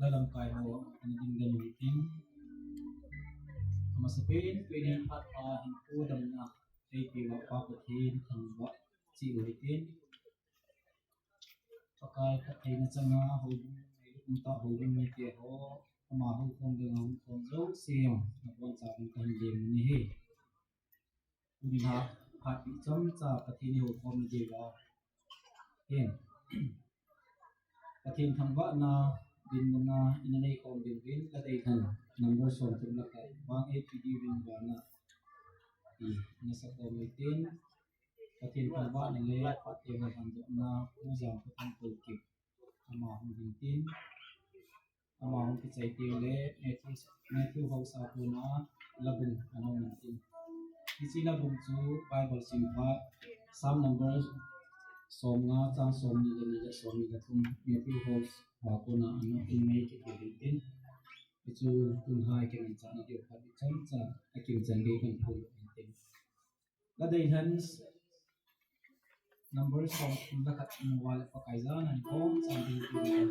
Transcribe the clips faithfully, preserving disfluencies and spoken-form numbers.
Lamkai ho, ana ding dan u hitin. Amasapen, pen in phat a hinkho damna eipeuva Pa Pathen thangvah cheh u hitin. Pakai phattheina changa houbung, houbung mite ho, amaho khom ding a hung khom jouse jong, nabonchauvin kahin lem u ahi. Tuni a phat chomcha Pathen ihoukhom diu ahin. Pathen thangvahna dinmun a ina neikhom diuvin, kadeilhen number somthum lhakhat vang eipe diuvin vana ina sakhom u hitin. Pathen thangvahna le phatthei ho lhandohna, Pu Jangkhothang Toukip, ama hung hin tin. Ama hung kichai teng le Matthew, Matthew House a kona labung ana um intin. Hiche labung chu Bible sim phat Psalm number somnga chang somni le ni le somni le thum, Matthew House a kona ana um in, kiti intin. Hichu tun hai kimanchahna diu phat chomcha akinchan le kan phon intin. Kadeilhen number somthum lhakhat mu uva le Pakai jana hin bongchan ding tin.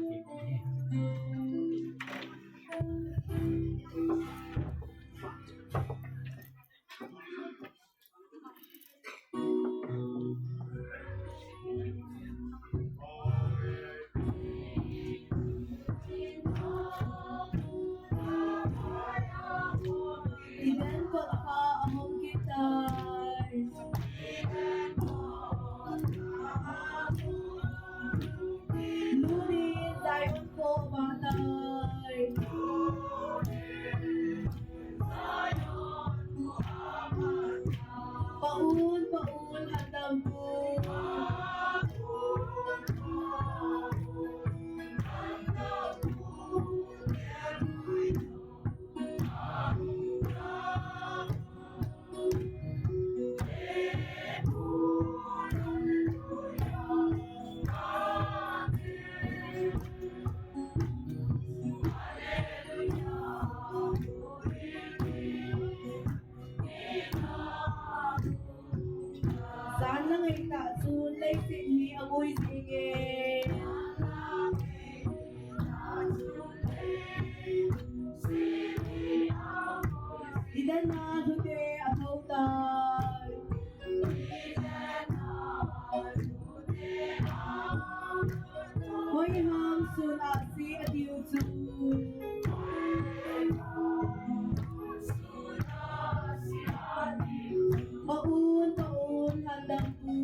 Eden kot a ahung kit tai. Tuni Zion ko vah tai. Paul, Paul, handam un. Jan lang ahi tah chun leiset hi agui jing e. Eden a thute athou tai. Hoiham sun ahsi atiu chu. Paul, Paul, handam un.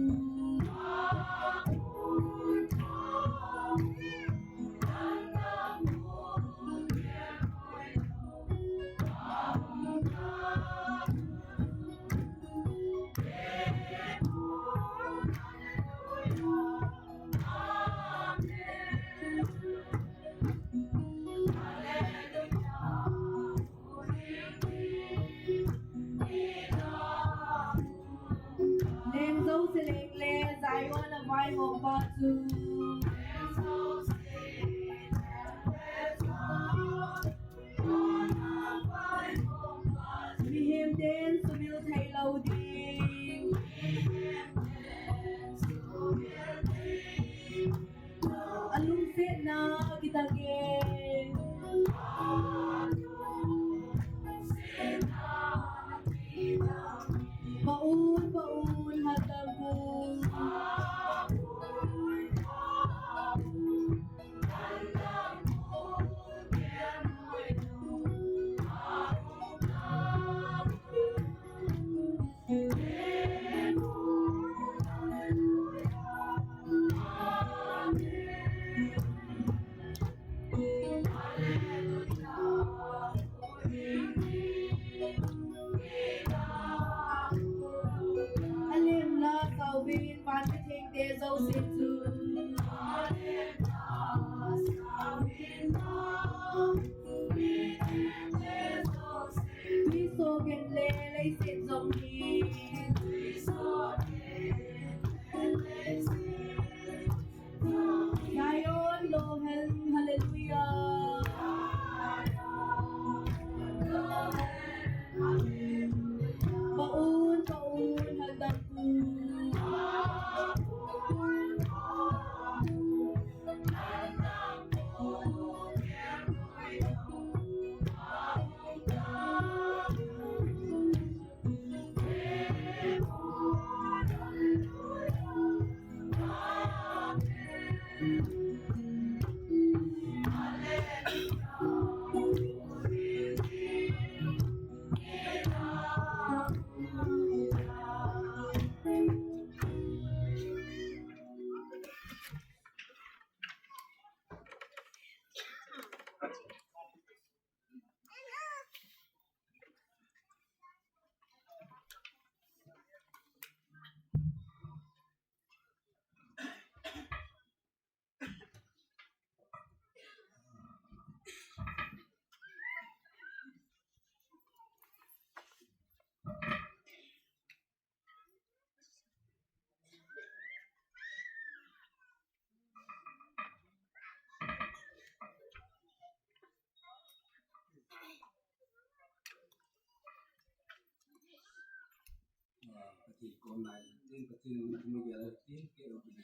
Nai, tin ka tin, tin ka tin, tin ka tin.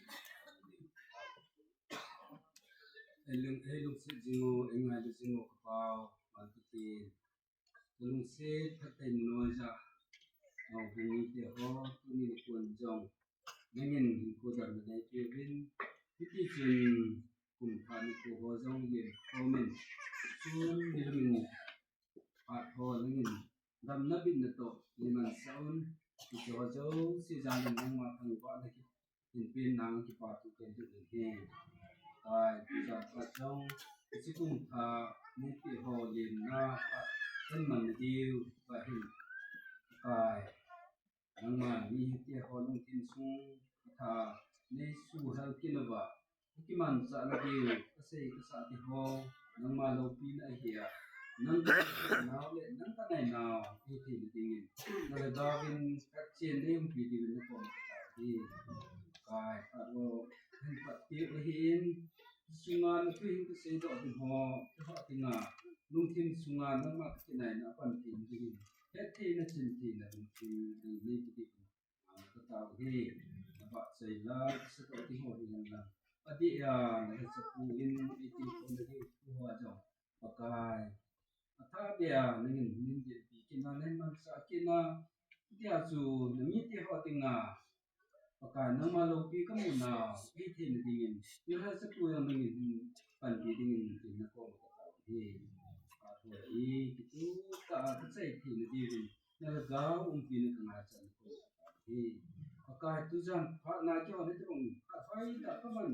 Ei lung, ei lungset jing u, ei ngailu jing u ka Pa, man ka tin. Ka lungset phatthei noiya, nau hung mite ho, tuni nikho jong nangin hinkho damna neipeuvin, hiti chun kum thah nikho ho jong len khomin, sun nilumin, phat ho nangin damna bitna toh neimansah un, hiche ho jouse jal in nangma thangvahna kihinpen nang kipathu kahin ding ahi. Pakai, tujan phat jong hiche kum thah neipeh ho lenna phat kahin man nadiu kahin, Pakai, nangman mi hite ho lungthim sung atha neisuhel kit uva, kimanchah nadiu kasei kasah te ho nangma loupina ahi a, nang kanao le nang kanainau ahi theina dingin, na lhagaovin katchen neiumpi diuvin nakoma katao ahi. Pakai, phat ho hin patpeh u ahin, sunga nathu hin kaseidoh ding ho, keiho dinga lungthim sunga nangma kakinaina apanpi dingin, hettheina, chintheina lungthim ding neipe diuvin katao ahi. Nabahchoi la, kisatoh ding ho hihen lang, adeh a nalhachapu in eiti khom nadiu thu ho jong, Pakai, athahbeh a nangin neihin dinpi kit na, neihin mansah kit na, hitia chu namite ho dinga, Pakai, nangma loupi kamu nau ahi theina dingin, nalhachapu jong nangin panpi dingin tin nakoma katao ahi. Phat ho hi kituh tah a kachai theina diuvin, na lhagao umpina kangaichat nakoma katao ahi. Pakai, tujan phat na keiho hitobang phat hoitah kaman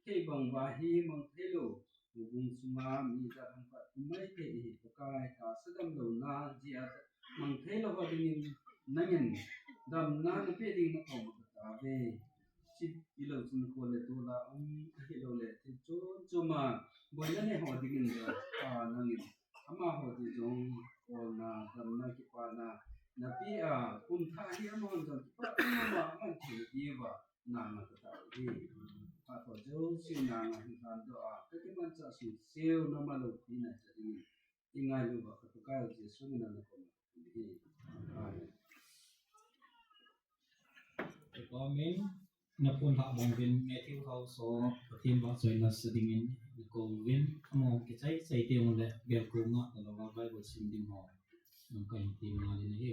thei bang uva hi mang theilou, houbung sunga mi ijat ham khat um maithei ahi. Pakai, tahsa damlouna jeh a mang theilou ho dingin nangin damna napeh dingin nakoma katao uve. Chutilo chun kho le tol a um, ahilouleh thil chom chom a boina nei ho dingin jong, Pa, nangin amaho ding jong olna, damna, kipana napeh a, kum thah hi amahon jong kipah tah a aman thei diuva nangma katao ahi. Phat ho jouse nanga hin lhandoh a, kakimanchah sungseu nangma loupina cha dingin, ingailu uva ka Pakai Jesu mina nakoma ahi. Amen. Amen. Naphondoh bang uvin Matthew House ho, Pathen vahchoina sa dingin nakouvin, amaho kichai chai teng uleh belkoma nalouva Bible sim ding ho, nang kahin temna ding ahi.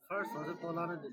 First, was it Paulana did?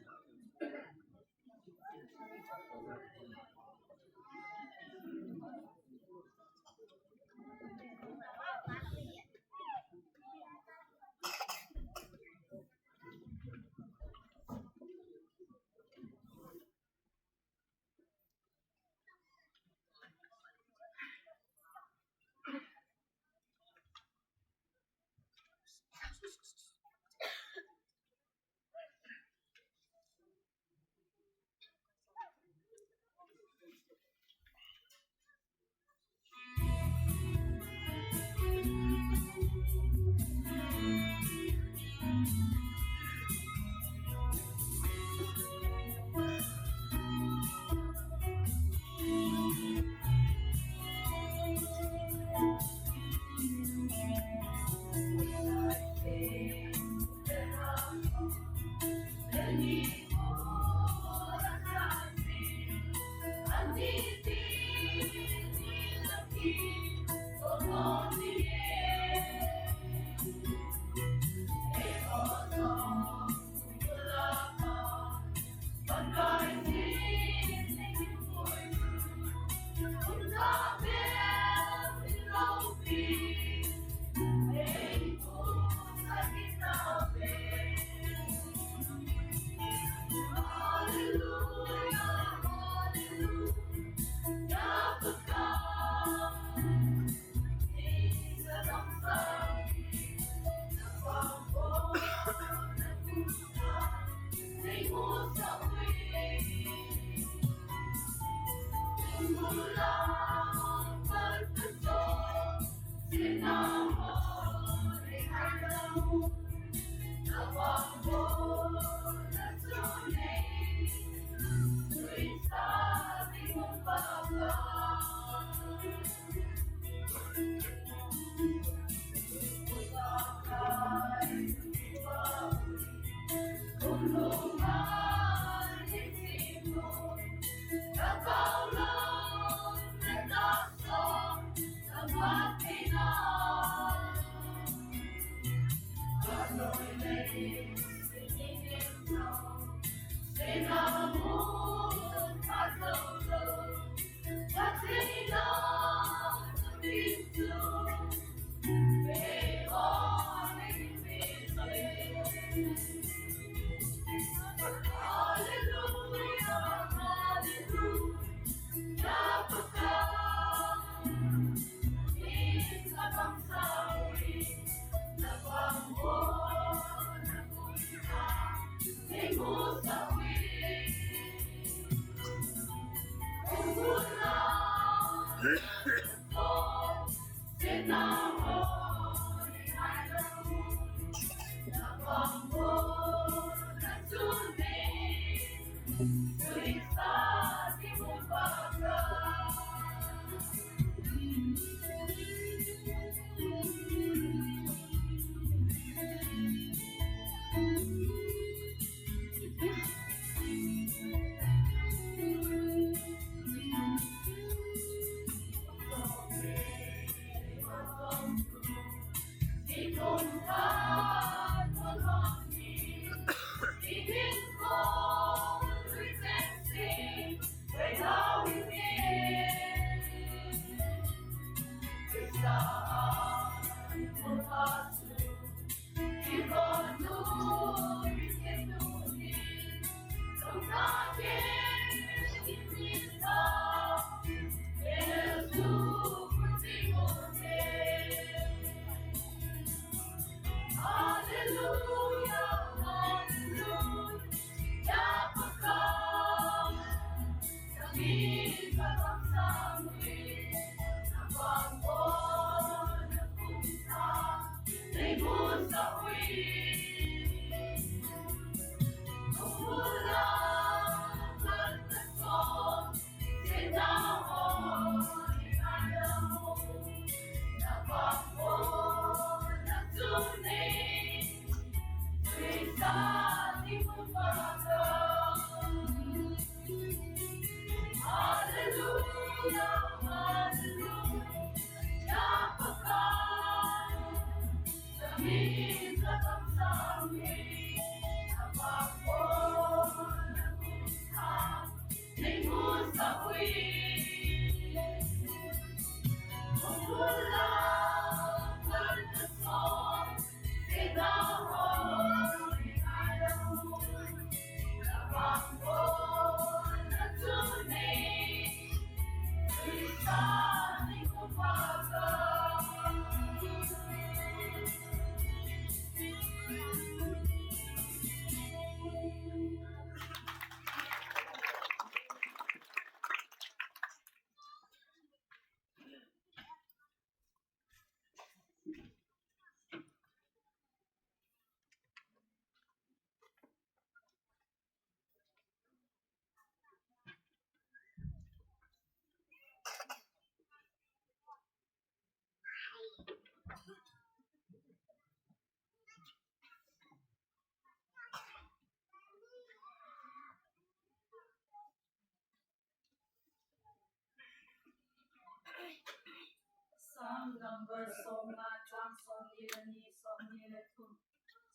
Psalm number som nga, chang som ni le ni, som ni le thum.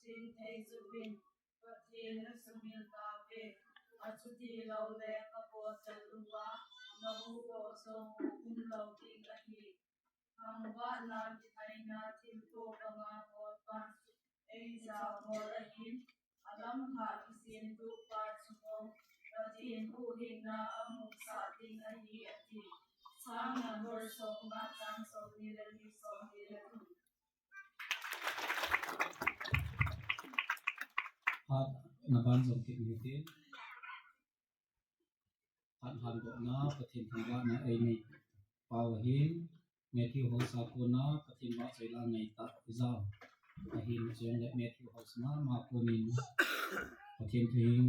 Ching thei juvin, Pathen na sumil tauve, achuti lou le ka bol chal uva, na hu bou jong um lou ding ahi. Thangvahna, kitheina, thilto banga bolpa chu ei jabol ahin, alamlhah kisem tupa chu mo, Pathen huhhingna amusah ding ahi, ati. Psalm number som nga, chang som ni le ni, som ni le thum. Phat, Na ban jong kit ni tin. Hat han do na, Pathen thangvahna ei nei pau ahin, Matthew House a kona Pathen vahchoi la nei ta ijao. Ahin chule Matthew House na ma konin Pathen thu hin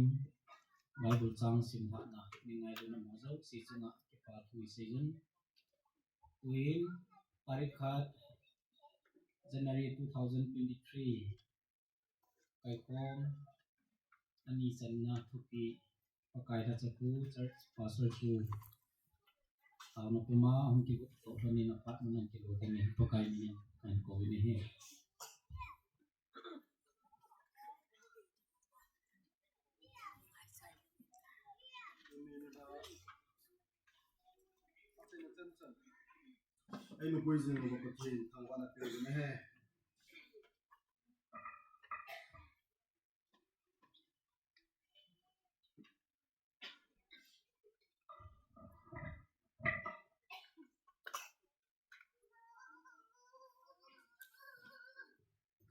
Bible chang sim lhahna, mi ngailutna mo jouse chunga kipa thu isei un. Tuin, tarik khat January two thousand twenty-three, kaikhom ani channa thupi, Pakai lhacha pu, church pastor pu, taona puma hung kigot toh lhonin aphat mun a hung kigot dingin Pakai min in kahin kou in ahi. Ei nopui jing uva Pathen thangvahna pe uvin ahi.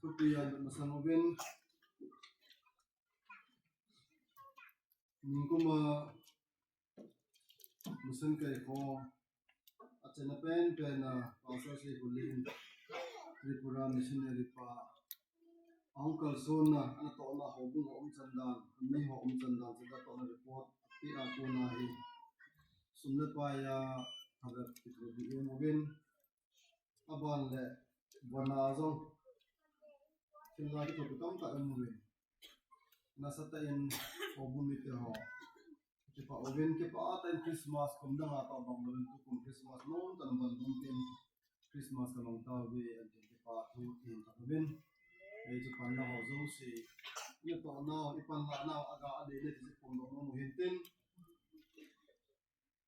Thupi a masang uvin. Ningkuma mission kaikhom, achanna penpen a Pastor Seihulin, Tripura missionary pa, ahung kalsonna, anatohna houbung a umchan dan, mi ho umchan dan, chun natohna report ape a kona hi sum le pai a phabep kithopi uvin, aban le vana jong thil la kithopi tamtah aum uvin. Nasatah in houbung mite ho kipah uvin, kipah tah in Christmas kum dang a toh bang louvin tukum Christmas nomtah in bandum tin Christmas kamang tauve, atin kipah thu ihin thot uvin. Hichu panla ho jouse, inatoh nau, ipanlah nau, aga adei le ti phongdoh nom u hintin.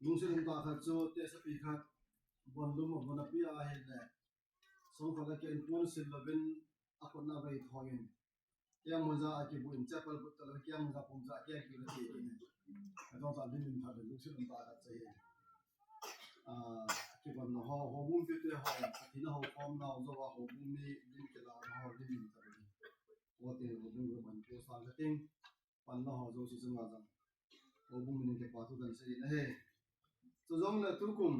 Lungset umtah khat chu, tehsepi khat, bandum abon ape ahile, songkhat a kei in ponsil louvin, akhut na avei thoi in, keng moja akibu in, chapel but talou, keng moja pumja keng kiu le ti in. Adong sa lim in that le lungset umtah khat chu ahi. Ah, kibang na ho, houbung mite ho, athina ho khom nau jou a houbung mi lim kilah na ho lim in that le. Houbung lo ban ko sang ka ting, panla ho jouse chunga jong houbung min in kipa thu kahin sei in ahi. Chujongle tukum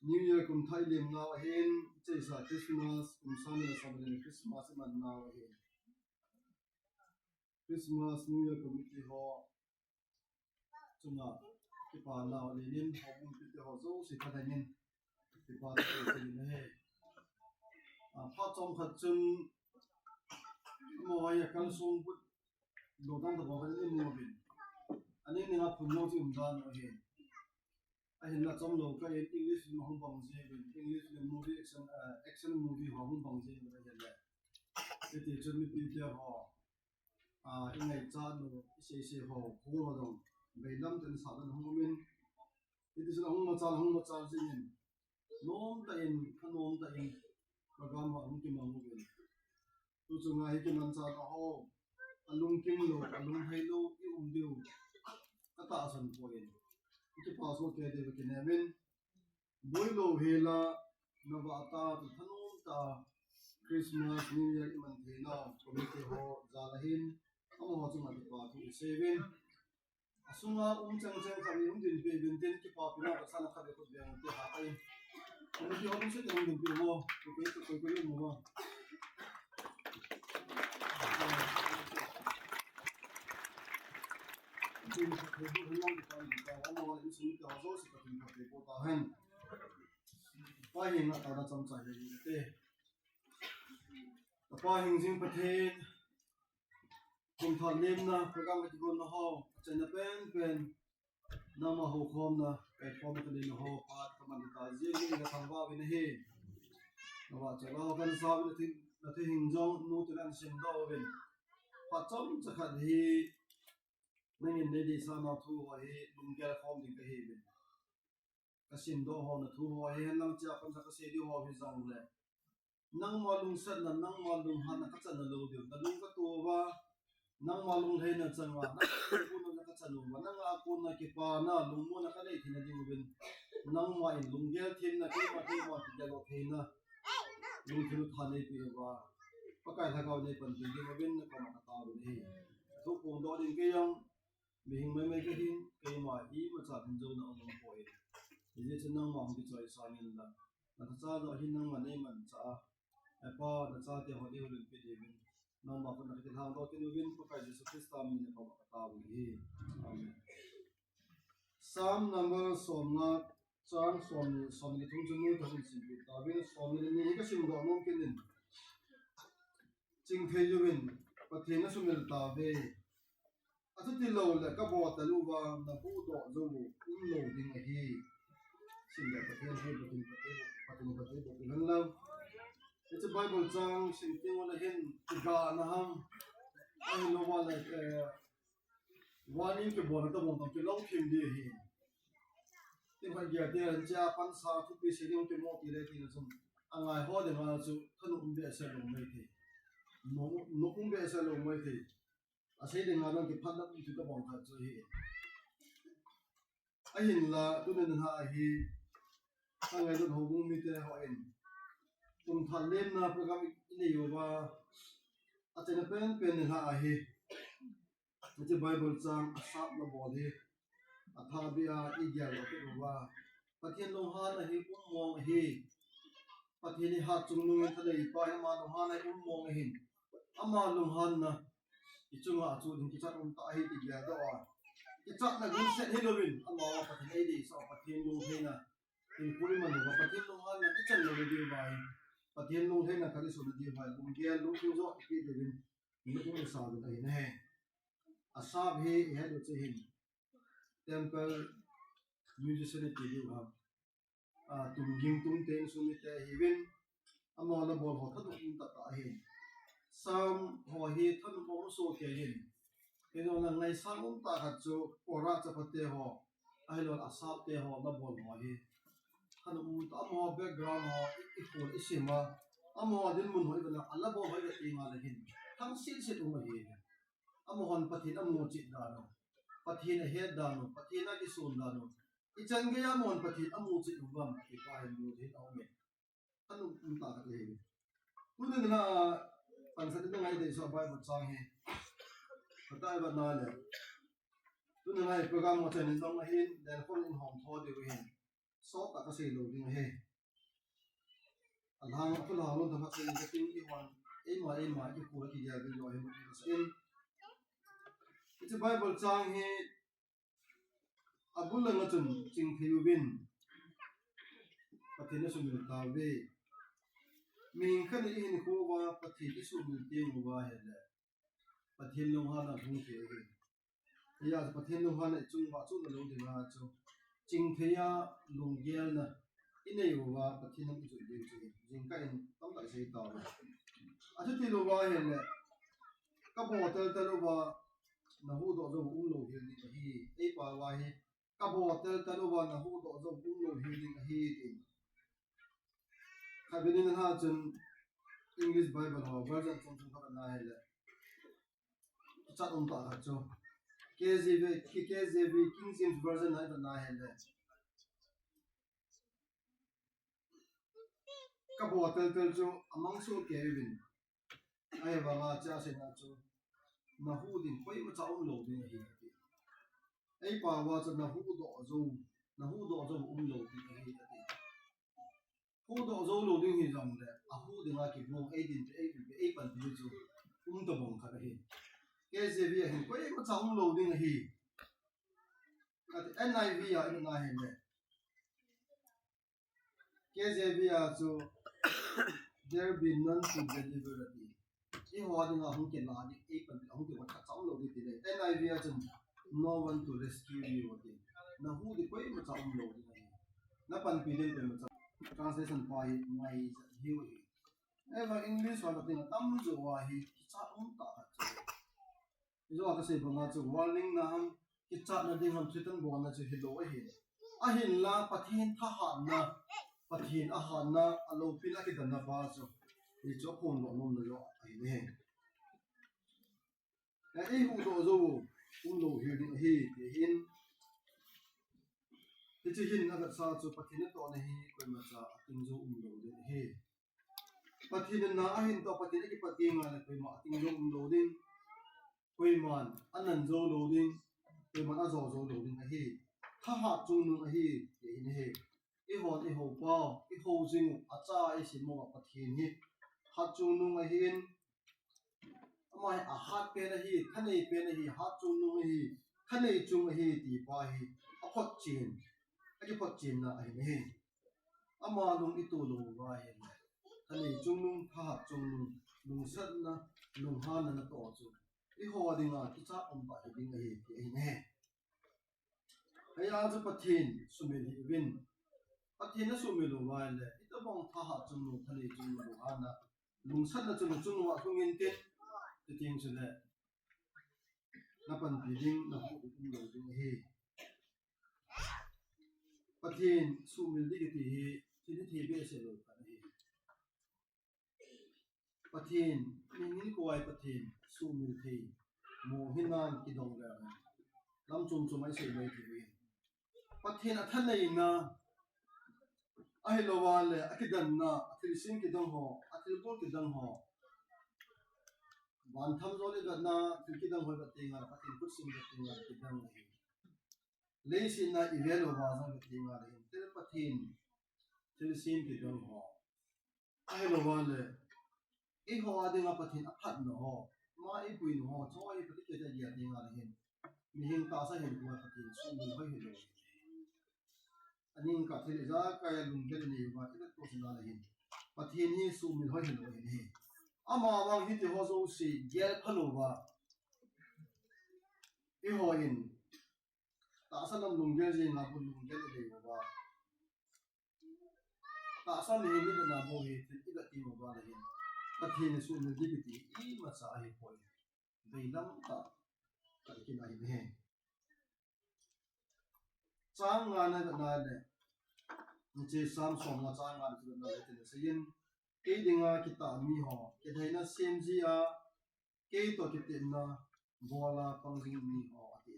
New Year kum thah ilim nau ahin, cheisa Christmas, kum sang ni le som le ni Christmas iman nau ahin. Christmas, New Year committee ho chunga kipa nau alenin, houbung mite ho jouse thanenin kipa thu kahin sei in ahi. Ah, phat chomkhat chun, amaho hi akalsong but lou dang tabang khat in imu uvin. Aning ning a phun lou chu umdan u ahin. Ahinla chomlou kah in English film ahung bang jeng uvin, English film, movie, action, eh, action movie ho ahung bang jeng uvin ahile. Hiti chun mipite ho, ah, ingaichat u, iseisei ho, hung ho jong, veilam tah in sah dan ahung umin. Hiti chun ahung machal, ahung machal jingin, nomtah in, anomtah in, program ho ahung kimang uvin. Tuchunga hi kimanchahna ho, alungkim lou, alunghei lou, i um diu katahsan poi. Ikipa soh kei diu akinemin, boilou hela, navah tah a thanom tah a Christmas, New Year iman theinau committee ho jal ahin, amaho chunga kipa thu isei uvin. Asunga um cheng cheng khat ni hung dinpi uvin tin, kipapina vetsahna khat le khut beng te ha tai. Committee ho lungset in hung dinpi uvo, koi koi, koi koi um uvo. Tin khat le khut beng te ha tai. Amaho le insung mite ho jouse Pathen phatthei boh tahen. Pa henga taona chomcha hite. Pa hingjing Pathen, kum thah lemna program a kigonna ho, achanna penpen, nangma houkhomna, kaikhomna kanei ho, phat kaman tah jeh in kathangvah uvin ahi. Navahchoi la ho kahin sa uvin, nathu, nathu hing jong nu tin ahin simdoh uvin. Phat chomcha khat hi, nangin nei deisah nau thu ho hi, lunggel khom ding kahiuvin. Kasimdoh ho nathu ho hi, henlang chia pansa kasei diu ho hijongle, nangma lungsetna, nangma lunghanna kachan lou diu, nalung katup uva, nangma lunglhaina chang uva, nangma lungputna kachan uva, nanga kona kipana, lungmonna kanei theina diuvin, nangma in lunggel themna, keima, keima kigel theina, lungthim tha neipi uva, Pakai Lhagao nei panpi ding uvin nakoma kataovin ahi. Athu phongdoh ding kei jong mihing maimai kahin, keima imacha thinjouna aum poi. Hijeh chun nangma hung kichoi sangin la, nathacha joh hin nangma neimanchah a, Hepa, nachate ho nei houlimpi diuvin, nangma khut a kakilhangdoh kit uvin, Pakai Jesu Christa min in nakoma kataovin ahi. Amen. Psalm number somnga, chang somni, somni le thum chu nungtah in simpi tauvin, somni le ni hi kasimdoh nom kit in. Chingthei jouvin Pathen nasumil tauve. Achuti loule kabotel uva nahuhdoh jou u umlou ding ahi. Simle Pathen hi Pathen, Pathen, Pathen, Pathen, Pathen hen lang. Hiche Bible chang sim teng ule hin kigahna ham, ahilouva le, eh, warning kibolna tobang tobang kilou thim ding ahi. Tingkhat geiya tia pansa thupi sei ding kimo tile tina chun, angai ho dinga chu thanop um behseh lou maithei, nom, nom um behseh lou maithei. Asei dinga jong kiphatna um thei tobang khat chu ahi. Ahinla tuni nikho hi ka ngailut houbung mite hon kum thah lemna program inei uva, achaina penpen nikho hi hiche Bible chang Asaph nabol hi athahbeh a igel lou kit uva, Pathen lunghanna hi um mong ahi. Pathen hi hatchungnung in thaneipa ahi, ama lunghanna hi um mong ahin, ama lunghanna ichunga achuh ding kichat umtah ahi ti geldoh a, kichatna lungset hilouvin, ama Pathen eideisah, Pathen lungheina, hinkho iman uva Pathen lunghanna ichan lou diuva hi, Pathen lungheina khat isoh na diuva hi, lunggel lungthim joh ipeh diuvin, nilungthim isauvin ahi nahi. Asaph hi ihet u chu hin temple musician iti diu ham, tumging tungte, insung mite ahiuvin, amaho nabol ho thanop um tahtah ahin. Psalm ho hi thanop um sohkei ahin. Hijongle ngaisang umtah khat chu Korah chaphate ho, ahiloule Asaph te ho nabol ho hi thanop um tah, amaho background ho ikhol isim a, amaho dinmun ho ivet a, anabol ho ivet tengle hin thangsetset um ahi. Amahon Pathen amuchet dan u, Pathen ahet dan u, Pathen akisun dan u, ichan geiya amahon Pathen amuchet uvem ti pa hi mu thei aume. Thanop um tah khat ahi. Tuni nikho pansatna ngai deisah Bible chang hi, khatah ivet nale, tuni nikho program achaina jong ahin, lenkhom in hom tho diu ahin, sottah kasei lou ding ahi. Alhang, athu lhang lou tah khat sei kating, eihon eima eima ikikhu a kigel ding lou ahi, mu kasah in. Hiche Bible chang hi abul langa chun, chingthei uvin Pathen nasumil tauve. Mihing khat in ihinkho uva Pathen isumil teng uva ahile, Pathen lunghanna hung thei ahi. Hijeh a chu Pathen lunghanna ichung uva chuh lou dinga chu, chingthei a lunggelna inei uva Pathen lam ichun ding chu jingkah in tamtah isei tauve. Achuti louva ahile, kabotel tel uva nahuhdoh jou u umlou hel ding ahi. Eipao uva hi, kabotel tel uva nahuhdoh jou u umlou hel ding ahi, tin. Khatvei nikho chun English Bible ho version chom chom khat ivet na hile, kichat umtah khat chu K J V, K J V, King James Version a ivet na hile, kabotel tel chu amang sohkei uvin, ahivanga hiche aseina chu, nahuh ding koimacha umlou ding ahi, ati. Eipao uva chu nahuhdoh jou, nahuhdoh jou umlou ding ahi, ati. Huhdoh jou lou ding hijongle, ahuh dinga kigong, eidinpeh, eipeh, eipanpi diu chu um tobang khat ahi. K J V a hin koimacha umlou ding ahi, ati. N I V a ivet na hile, K J V a chu, there be none to deliver, ati. Eiho dinga hung kilah ding, eipanpi, hung kivon khatcha umlou ding ti le. N I V a chun, no one to rescue you, ati. Nahuh ding koimacha umlou ding ahi. Napanpi ding koimacha. Translation pa hi ngai jat hiu ahi. Ahivang English ho a ding atamjo a hi kichat umtah khat chu, hijo a kasei banga chu warning na ham, kichatna ding ham, threaten bolna chu hilou ahi. Ahinla Pathen thahatna, Pathen ahatna, aloupina, akidanna pa chu, hichu aphondoh nomna joh ahi ne. Eihuhdoh jou u umlou hel ding ahi, ti ahin. Hiche hin avetsah chu Pathen natohna hi koimacha atingjou umlou ding ahi. Pathen in na ahin toh, Pathen akipat ding ahile koima ating jou umlou ding. Koiman anan jou lou ding. Koiman ajou jou lou ding ahi. Thahat chungnung ahi, ti ahin ahi. Eihon eiho pau, eiho jing u, acha isim uva Pathen hi thahat chungnung ahin, ama hi ahat pen ahi, thanei pen ahi, hat chungnung ahi, thanei chung ahi, ti pa hi aphotchen, akiphotchenna ahin ahi. Ama lung ito lou uva ahile, thanei chungnung, thahat chungnung, lungsatna, lunghanna natoh chu eiho dinga kichat umtah hiding ahi, ti ahin ahi. Hijeh a chu Pathen sumil hih uvin. Pathen nasuhmil uva ahile, itobang thahat chungnung, thanei chungnung, lunghanna, lungsatna chu nachung uva lhung intin, chuteng chule napanpi ding, nahuhdoh ding umlou ding ahi. Pathen suhmil ding kiti hi thil hithei behseh lou khat ahi. Pathen, mihing hinkho a Pathen suhmil thei, mo hinan kidong le, lam chom chom a isei mai thei uvin. Pathen athaneina, ahilouva le akidanna, athilsem kidang ho, athilbol kidang ho, van tham jol ivetna, thil kidang ho ivet tengle, Pathen khutsim ivet tengle kidang ahi. Leiset a ive louva jong ivet tengle hin, thil Pathen thilsem kidang ho, ahilouva le eiho a dinga Pathen aphatna ho, ama eipuina ho, chua hi Pathen kiti gel tengle hin, mihing tahsa hinkho a Pathen suhmil hoi hilou. Aning kah thil ijakai a lunggel anei uva ivet toh sina le hin, Pathen hi suhmil hoi hilou ahi. Amavang hitiho jouse gel phalouva, eihon tahsa lam lunggel jenga bou lunggel inei uva, tahsa mihem ivetna bou hi thil ivet teng uva le hin, Pathen suhmil ding kiti imacha ahipoi. Deilam tah, tah kit ahi. Chang ngana ivetna le, hiche Psalm somnga chang ngana ivetna le, hitin aseiyin, kei dinga kitah miho, kilhaina sem jia, kei toh kitepna bola pang jing miho, ati.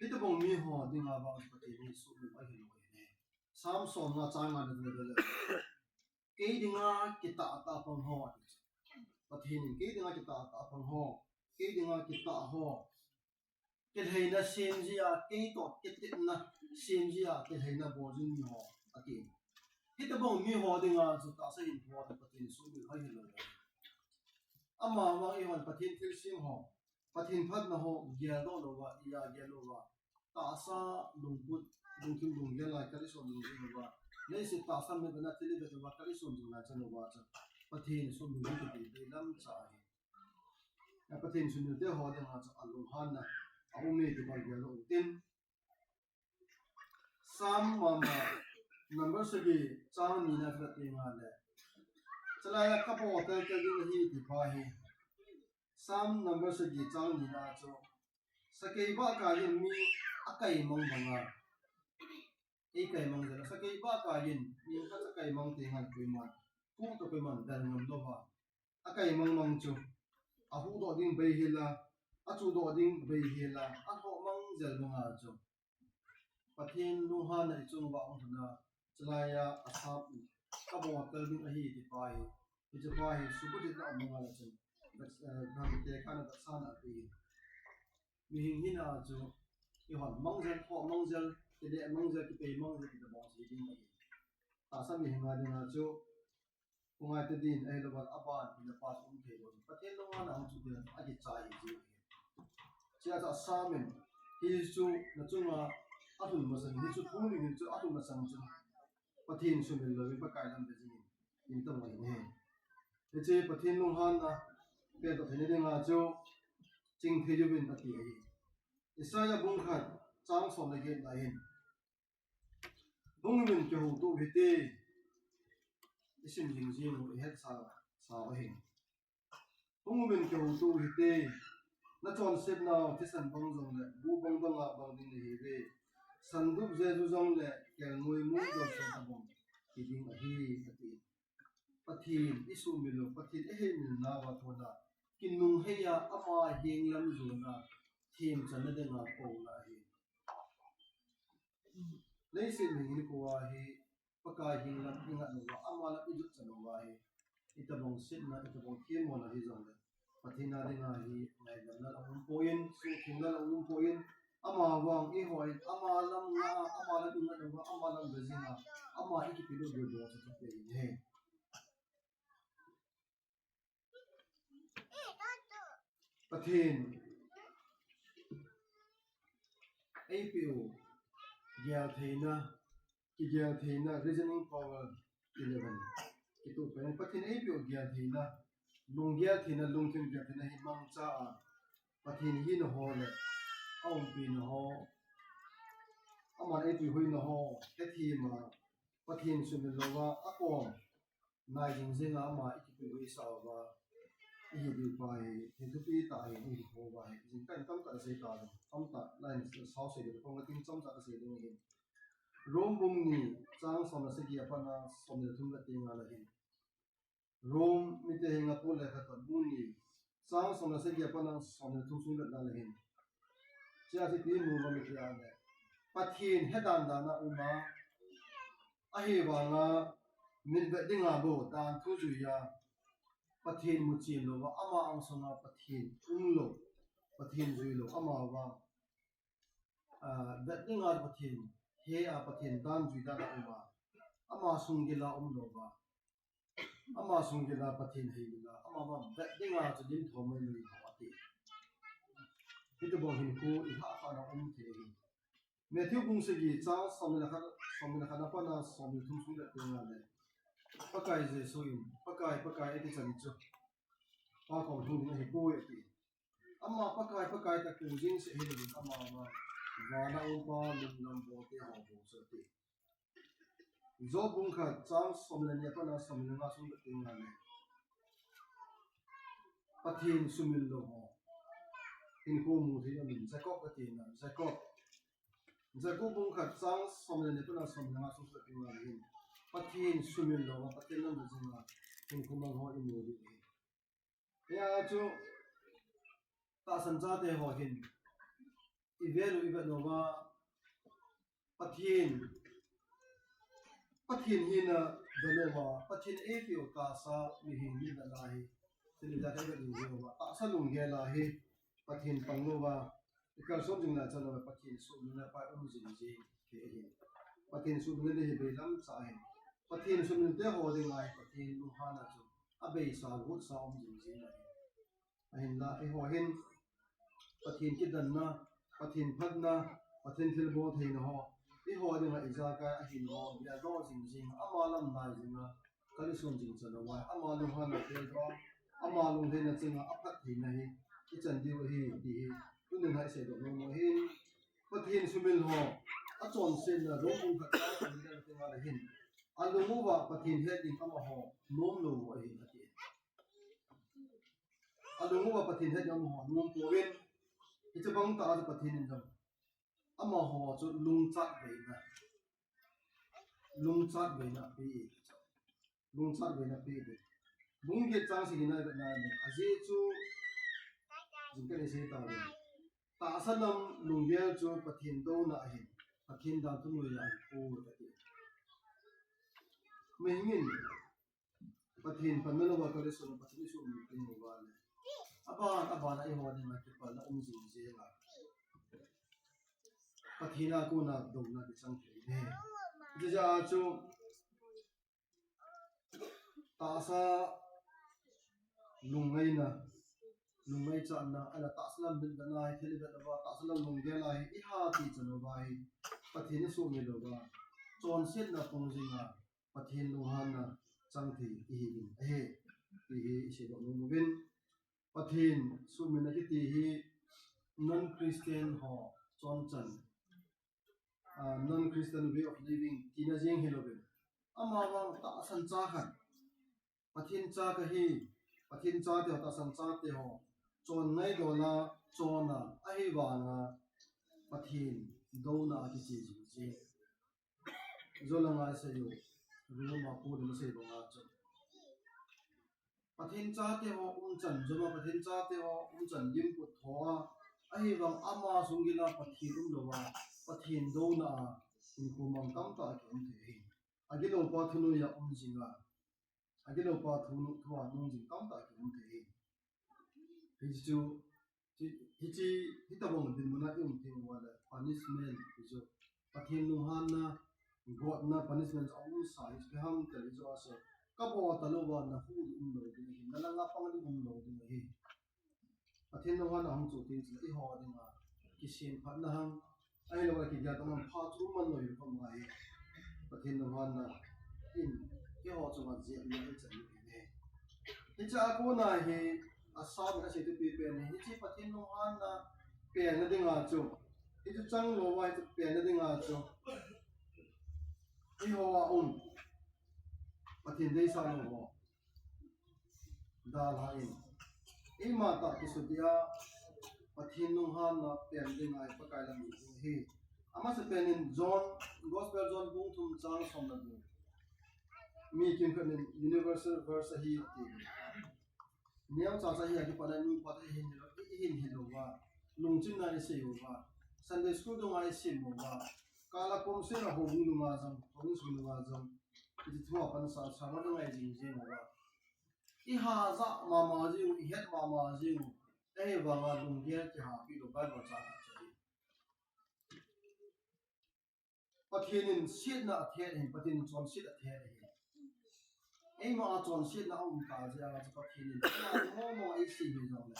Hitobang miho dinga vang Pathen hi suhmil hoi hilou ahi. Psalm somnga chang ngana ivetna le, kei dinga kitah tah pang ho, ati. Pathen in kei dinga kitah tah pang ho, kei dinga kitah ho, kilhaina sem jia, kei toh kitepna sem jia, kilhaina bol jing miho, ati. Hitobang miho dinga chu tahsa hinkho a Pathen suhmil hoi hilou. Amavang eihon Pathen thilsem ho, Pathen phatna ho geldoh louva, iya gel louva, tahsa lungput, lungthim lunggel lai kalison lungthim louva, leiset tahsa mivetna thil ivet louva kalison jing lai chan uva chu Pathen suhmil ding kiti deilam cha ahi. Pathen suhmil te ho dinga chu alunghanna aume ti bang geldoh utin. Psalm mama number sagi chang nina ivet tengle, chalai a kabol tel tel ding ahi ti pa hi. Psalm number sagi chang nina chu, sakei bahkai in mi akai mang banga, eikai mang jel a, sakei bahkai in mi khat akai mang tengle koiman, pu toh koiman bel ngam louva, akai mang mang chu, ahuhdoh ding bei hel a, achuhdoh ding bei hel a, alhoh mang jel banga chu, Pathen lunghanna ichung uva ahung lhun a, chalai a Asaph in kabol tel ding ahi ti pa hi, hiche pa hi suhbulhitna um banga le chun, eh, tekahna vetsahna ape. Mihing hina chu, eihon mang jel, thoh mang jel, kile mang jel, kipei mang jel, kitobang sei ding ahi. Tahsa mihing a dinga chu, khongai te din ahilouva, aban, ina pa um thei lou. Pathen lunghanna ahung chu din akichai ji. Chea chu Asaph in, hichu nachunga alhun masang, hichu thu ding hichu alhun masang chu, Pathen suhmil louvin Pakai lam ve jingin, in tong ahi. Hiche Pathen lunghanna, pengdoh theina dinga chu, ching thei uvin ati ahi. Isaiah bung khat, chang som le get na hin, Hung uvin kihoutoh uhite, isim jing jing u ihet sa, sa ahi. Hung uvin kihoutoh uhite, nachonsetnau thisan bang jongle, bu bang donga bang ding nahiuve. Sandup jeju jongle, kelngoi mun jolse tabang hiding ahi, ati. Pathen isuhmil u, Pathen ihemil nauva kona, kinungheiya ama henglam jona, themchanna dinga kouna ahi. Leiset mihing hinkho a hi, Pakai henglam ingat uva, ama lam ijot chan uva hi, itobang setna, itobang themmona hijongle, Pathen a dinga hi ngaidamna la um poi, suhthengna la um poi, amavang eiho in, ama lam nga, ama lam inga, ama lam vejinga, ama ikipelut diu chu chu pe in ahi. Pathen eipeh u geltheina, kigeltheina, reasoning power, eleven. Kituh pen Pathen eipeh u geltheina, lunggel theina, lungthim geltheina hi mangcha a, Pathen hina ho le, aumpina ho, aman eipeh huhna ho, hethem a, Pathen sumil louva, akom nai jing jinga ama ikipelut u isah uva, ihi diu pa hi, hi thupi tah hi, ihi ho uva hi, jingkah in tamtah asei ta, tamtah line sao sei diu, kong kating chomcha kasei ding ahi. Rome bung ni, chang som le sagi apat a som le thum vet teng le hin. Rome mite henga Paul lekhathot bung ni, chang som le sagi apat a som le thum sung vet le hin. Hichea chu ipi imu ham iti le, Pathen he dan dan a um a, ahivanga mit vet dinga bou dan thu jui a, Pathen muchen louva, ama angsunga Pathen umlou, Pathen juilou, amavang, ah, vet dinga Pathen he a, Pathen dan jui dan a um a, ama sunggil a umlouva, ama sunggil a Pathen heina, amavang vet dinga chu lim thom mai mai ati. Hitobang hinkho ilhah khah na um thei ahi. Matthew bung sagi, chang som le khat, som le khat apat a som le thum sung vet teng le, Pakai Jesu in, Pakai, Pakai, eiti chan chu Pa koma lhung ding ahipoi ati. Ama Pakai, Pakai tia kou jing seh hilouvin, amavang vana um Pa lunglam bolte ho bou chu ati. Job bung khat, chang som le ni apat a som le nga sung vet teng le, Pathen sumil lou ho hinkho mu thei aum in, Jacob kati na, Jacob. Jacob bung khat, chang som le ni apat a som le nga sung vet teng le hin, Pathen sumil louva, Pathen lam vejinga hinkho mang ho imu diu ahi. Hia chu tahsan chate ho hin ivet u, ivet uva, Pathen, Pathen hina vet uva, Pathen eipeh u tahsa mihem mivet a hi, tuni tia ivet u jeh uva, tahsa lunggel a hi Pathen pang louva, ikalson jing lai chan uva, Pathen sumil na pa um jing jing thei ahi. Pathen sumil na hi beilam cha ahi. Pathen sumil te ho dinga hi Pathen lunghanna chu abeisa, gotsa um jing jing ahi. Ahinla, eiho hin Pathen kidanna, Pathen phatna, Pathen thilbol theina ho, eiho dinga ijakai ahin ho geldoh jing jing, ama lam nai jinga kalson jing chan uva, ama lunghanna geldoh, ama lungtheina chinga aphat theina hi ichan diu ahi ti hi tunin hi seidoh nom u ahi. Pathen sumil ho achonsetna Rome bung khat, chang som le ni apat a hin, alung uva Pathen het ding amaho nom lou u ahi ati. Alung uva Pathen het ding amaho nom pouvin, hiche bang tah a chu Pathen in jong amaho chu lungchat veina, lungchat veina ape e. Lungchat veina ape e. Bung get, chang sagi na ivet le, ajeh chu jingkah in isei tau le, tahsa lam lunggel chu Pathen douna ahin, Pathen dan thunoi a ahipoi ati. Mihing in Pathen panna louva kalson, Pathen isuhmil peh uva le, aban aban a eiho dinga kipalna um jing jing a, Pathen a kona douna kichang thei ahi. Hijeh a chu tahsa lungngaina, lungngaichahna, ahilou tahsa lam mitvetna hi thil ivet uva, tahsa lam lunggel a hi iha ti chan uva hi, Pathen isuhmil louva, chonsetna pung jinga, Pathen lunghanna chang thei ihiuvin ahi, ti hi iseidoh nom uvin. Pathen suhmilna kiti hi non-Christian ho chonchan, ah, non-Christian way of living tina jeng hilouvin, amavang tahsan cha khat, Pathen cha kahi, Pathen chate ho, tahsan chate ho chon ngaidona, chonna, ahivanga Pathen douna a kiche jing jing. Jolanga isei u, Roma Paul in asei banga chu, Pathen chate ho umchan, joma Pathen chate ho umchan lim put tho a, ahivang ama sunggil a Pathen umlouva, Pathen douna a hinkho mang tamtah kium thei ahi. Agilou pa thunoi a um jinga, Agilou pa thu, thu a nung jing tamtah kium thei. Hichu, hichi, hitabang dinmun a i um teng uva le punishment hichu. Pathen lunghanna, gotna punishment a um sa hichu, ipi ham itile hichu ase. Kabol talou va nahu ding umlou ding ahi, nalanga pang ding umlou ding ahi. Pathen lunghanna hung chu tin chu eiho dinga kisemphatna ham, ahilouleh kigel tona ham pha chu um man lou hi pha mai. Pathen lunghanna in eiho chunga jepna i chan ni. Hiche a kona hi a sa mi a sei tu pi pen hi, hiche Pathen lunghanna penna dinga chu, hichu chang louva hichu penna dinga chu, eiho a um Pathen deisah lou ho dalhan, eima tah kisutia Pathen lunghanna pen dinga Pakai lam ding hi. Amasapen in John, Gospel John bung thum chang som le gup. Mi kimkhat in universal verse ahi ti. Neocha cha hi akipat a nupa te hin hilo, i hin hilouva, lungchinna i sei uva, Sunday school dunga i sim uva, kala kom sela ho bung dunga jong, kom sung dunga jong, iti thua pan sa sa ma dunga i jing jing uva. I haja mama jing u, i het mama jing u. Ahivanga lunggel kihapi lou Bible chang a chai. Pathen in sietna athet ahin, Pathen in chonset athet ahin. Eima a chonsetna aum ta jeh a chu Pathen in, ama momo a i sim hi jongle,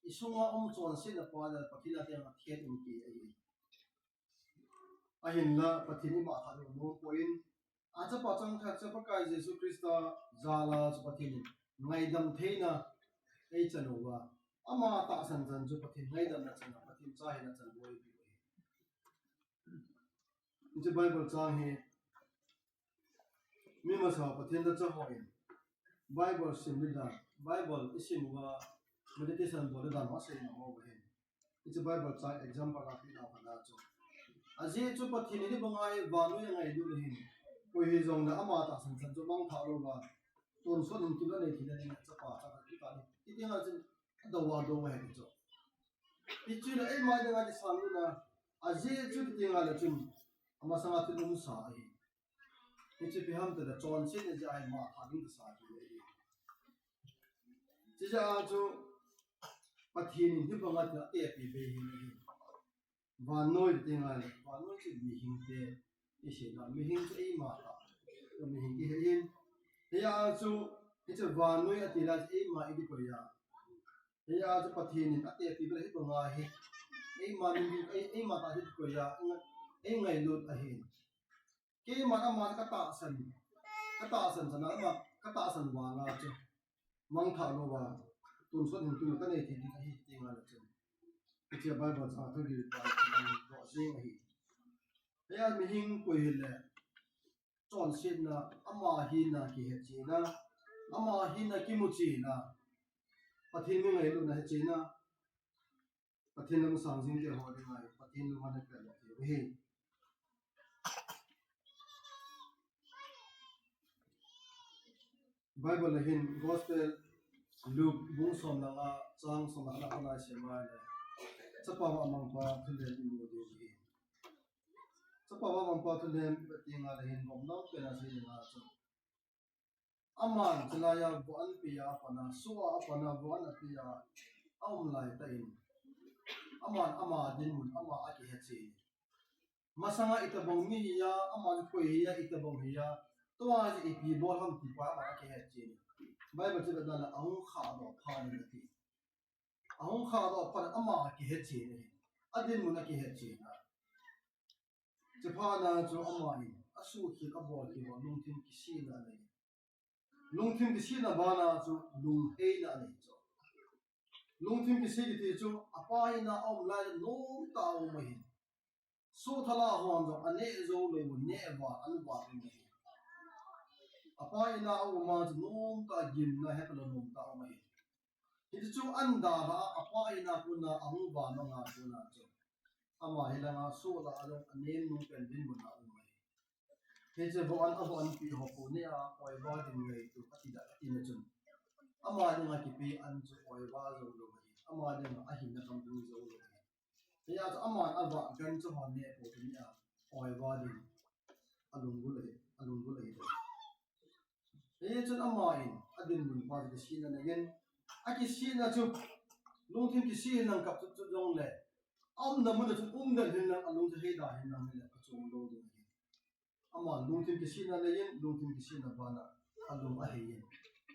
i sunga um chonsetna pa le Pathen a teng athet um kei ahi. Ahinla Pathen in eima tha lou nom poi, a chapa changkhat chu Pakai Jesu Christa jal a chu Pathen in ngaidam theina ei chan uva, ama tahsan chan chu Pathen ngaidamna chan a, Pathen cha hina chan boi pi ahi. Hiche Bible chang hi mi masa Pathen da cha hoi. Bible sim ni da, Bible i sim uva meditation bol ni da ma sei na ho hin. Hiche Bible chang example a pi na pa da chu. Ajeh chu Pathen in eibang a vannoi a ngailut le hin, koi hijongle ama tahsan chan chu mangthah louva, tonsot in tul a nei theina ding a chapa cha khat kipah ni. Hiti nga chun adou a dou ahi chu. Hichu le eima dinga ti sang luna, ajeh chu ti nga le chun, amasanga thil um sa ahi. Hichu ipi ham itile chonsetna jeh a eima tha ding ti sa ti ahi. Chijeh a chu Pathen in hibanga ti atepi bei hi ahi. Vannoi ti nga le, vannoi chu mihing te i sei na, mihing chu eima tah, mihing kihe in. Hia chu, hichu vannoi ati la chu eima i ding koi a. Hia chu Pathen in atepi bei hibanga hi, eima min, ei, eima tah hi koi a, ei ngailut ahi. Keima ama ka tahsan, ka tahsan chan a, ama ka tahsan vang a chu mangthah louva, tonsot in tul ka nei thei ding ahi ti nga le chun. Hiche Bible chang thu hi pa chu mang doh jing ahi. Hia mihing koi hile, chonsetna, ama hina kihe chena, ama hina kimu chena, Pathen mi ngailutna he chena, Pathen lam sang jing te ho dinga Pathen lunghanna pe lou thei u ahi. Bible a hin Gospel Luke bung som le nga chang som le nga a kona i sim a le, chapa vahmangpa thulem i mu diu ahi. Chapa vahmangpa thulem i vet teng le hin gom nau pen a sei ding a chu, aman chulai a von anpi a, apan a, soh a apan a von anpi a, aum lai tah in, aman ama dinmun ama akihe chen. Masanga itobang mi hiya, ama chu koi hiya, itobang hiya, tua chu ipi bol ham ti pa ama akihe chen. Bible chu vetna le ahung khahdoh phat in ati. Ahung khahdoh phat in ama akihe chen ahi. Adinmun akihe chen a. Chuphat na chu ama in asuhkhel abolkhel uva lungthim kisihna anei. Lungthim kisihna bana chu lungheina anei chu. Lungthim kisih kiti chu apa in a aum lai le nomtah a um ahi. Sohthal a hon jong aneh jou lou, neh val, an val in ahi. Apa in a aum a chu nomtah a gimna hepha lou nomtah a um ahi. Hiti chu an dalha a, apa in a kona ahung val manga kona chu, ama hi langa soh lah a jong anem nung pen dinmun a um ahi. Hiche von an, von anpi ho khu neh a oiva ding ngaito ati da, ati na chun, ama dinga kipe an chu oiva jou lou ahi. Ama dinga ahinna kam ding jou lou ahi. Hia chu aman avah gan chu ho neh pou chu neh a oiva ding alunggul ahi, alunggul ahi. Hijeh chun aman adinmun pa chu kisihna anei in, akisihna chu lungthim kisih hinlang kap chu chu jongle, aumna mun a chun umden hinlang, alung chu heida hinlang hile achom lou ding ahi. Aman lungthim kisihna anei in, lungthim kisihna bana alung ahei in,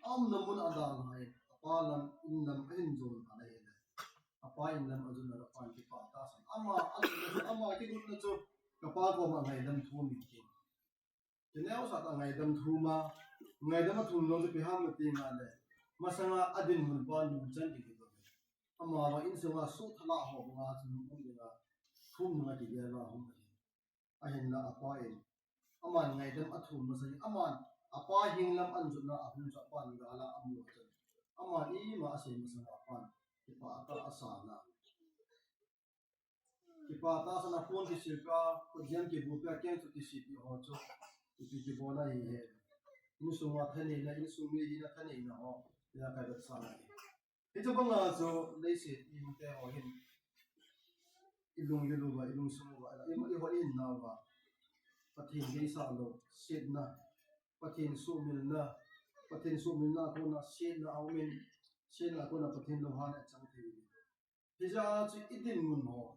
aumna mun a adalhan, apa lam, in lam ahin jon ahile, apa in lam ajon a apan kipah tahsan. Ama, ama kigotna chu kapa koma ngaidam thum in tin. Kineosah tah a ngaidam thum a, ngaidam athum jong chu ipi ham ati nale, masanga adinmun pa nungchan ding ahi. Amavang insunga suhthala ho banga chu nung um dinga, thum dinga kigel a hung ahi. Ahinla apa in, aman ngaidam athum masa in, aman apa hing lam ahin jotna ahung chu apan gal a amu chun, aman ima asei masanga apan kipah tah a asan a. Kipah tah a asan a, pon kisil peh a, khutjem kibu peh a, keng chu kisih peh ho chu ipi kibol ahi he. Insunga thaneina, insung mi hina thaneina ho, ija kavetsah ahi. Hichu banga chu leiset mite ho hin ilung lel uva, ilungsung uva, i, ihou ihinna uva Pathen deisah lou, setna, Pathen suhmilna, Pathen suhmilna a kona setna aumin, setna a kona Pathen lunghanna achang thei. Hijeh chun idinmun ho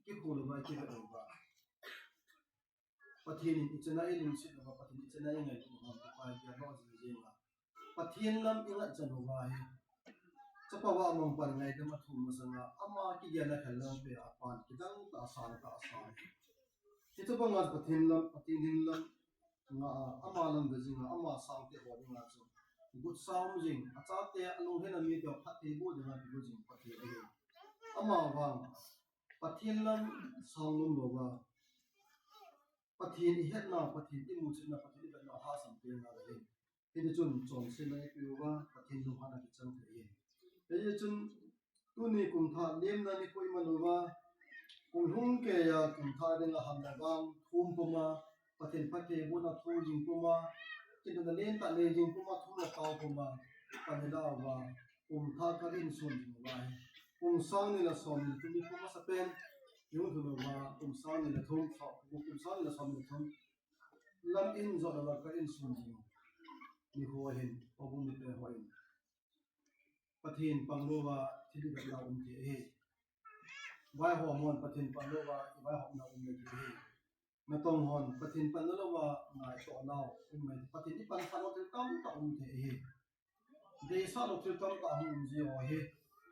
kikhol uva, kivet uva, Pathen in ichana ilungset uva, Pathen in ichana ingailut uva, Pakai geldoh jing jing a, Pathen lam ingat chan uva hi, chapa vahmang pan ngaidam athum masanga ama kigelna khelna peh a apan kidang tah a, sang tah a asan. Hichu banga Pathen lam, Pathen hing lam nga a, ama lam ve jing a, ama sangte ho dinga chu gotsa um jing, achate, alunghem a mite phattheiboh dinga kigo jing Pathen ahi. Amavang Pathen lam sang nom louva, Pathen ihetna, Pathen imuchetna, Pathen ivetna ahahsam pen nalai. Hitichun chonsetna ipeh uva, Pathen lunghanna kichang thei ahi. Hitichun tuni kumthah lemna nikho iman uva, kum lhung keiya kumthah dinga hamna vang thum puma, Pathen phattheibohna thum jing puma, kinepna lentah nei jing puma, thum le tao puma, pan ilah uva, kumthah kal ihin sun jing uva ahi. Kum sang ni le som ni le thum nikho masapen ihung lhun uva, kum sang ni le thum, kum sang ni le som ni le thum lam ihin jot uva kal ihin sun jing u. Nikho hin, houbung mite hon Pathen pang louva thil ivetna um thei ahi. Vaihom hon Pathen pang louva ivaihomna um thei ahi. Natong hon Pathen panna louva ngaitoh nau um thei. Pathen ipansah lou thil tamtah um thei ahi. Deisah lou thil tamtah hung um ji u ahi.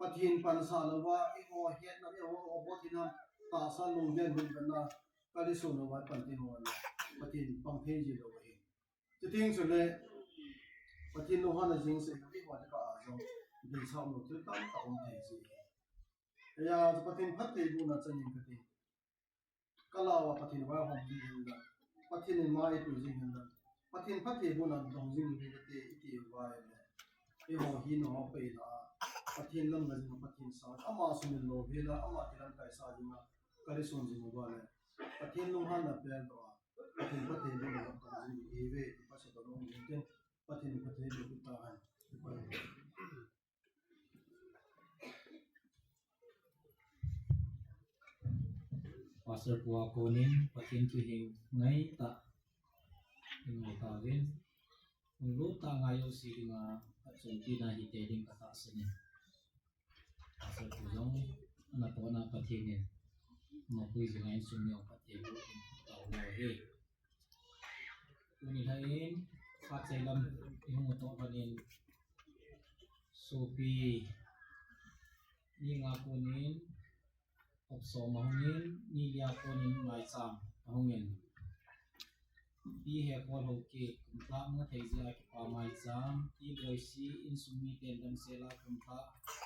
Pathen pansah louva eiho hetna, eiho, eiho bol thei nam, tahsa lunggel, lunggel na kal isun uva ipan thei hon Pathen pang thei ji lou ahi. Chuteng chule Pathen lunghanna jing seh, eiho le kah a jong deisah lou thil tamtah um thei ji. Hijeh chun Pathen phattheibohna chan in kati. Kal uva Pathen vaihom jing hinla, Pathen in ma ipui jing hinla, Pathen phattheibohna dong jing hinla kati, iti uva ahile, eiho hi nungah pen a Pathen lam nga jing, Pathen sang, ama sumil lou vela, ama kilamkai sa jing a kal isun jing uva le, Pathen lunghanna peldoh a, Pathen phattheibohna dong jing ihiuve, Pathen toh long jing teng, Pathen phattheiboh tahen. Pastor pu a konin Pathen thu hing ngaitah in ngai tauvin, hung lut tah ngai jouse dinga, achonpina hite ding katahsan in. Pastor pu jong anatohna Pathen in mapui jing a insung mi jong phattheiboh in taona ahi. Tuni lhah in, phat chai lam ihung toh lhon in, sopi ni nga konin, hop som ahung in, ni li a konin maicham ahung in. Pi Hekol Haokip, kumthah mu thei jeh a kipa maicham. Pi Boisi, insung miten damsel a kumthah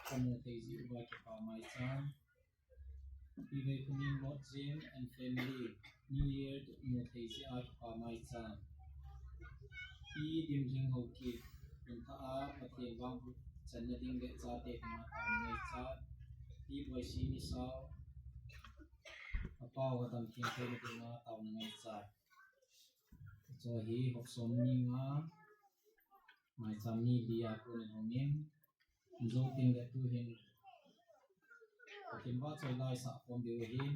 kamu thei jeh uva kipa maicham. Pi Veikhunim Lord Jim and family, New Year mu thei jeh a kipa maicham. Pi Dimling Haokip, kumthah a Pathen vang channa ding le chate dinga taona ngaichat. Pi Boisi Misao, apao adam theng theina dinga taona ngaichat. Chu hi hop som ni nga, maicham ni li a konin hung in, jou teng le tuhin Pathen vahchoi la isah khom diu ahin,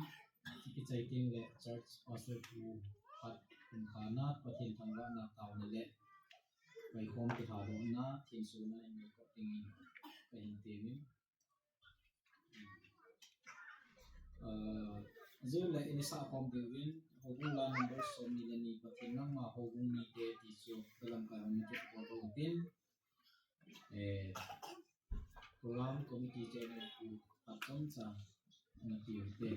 kichai teng le church pastor pu khat kum khanat Pathen thangvahna taona le Paikhom kitha dohna, thensona in neikhom dingin kahin temin. Ah, ajeh le in sahkhom diuvin, houbung la number som ni le ni Pathen nangma houbung mite ti chu kalamkai hon kit ho tin. Eh, program committee chairman pu Patchomcha na tiu te.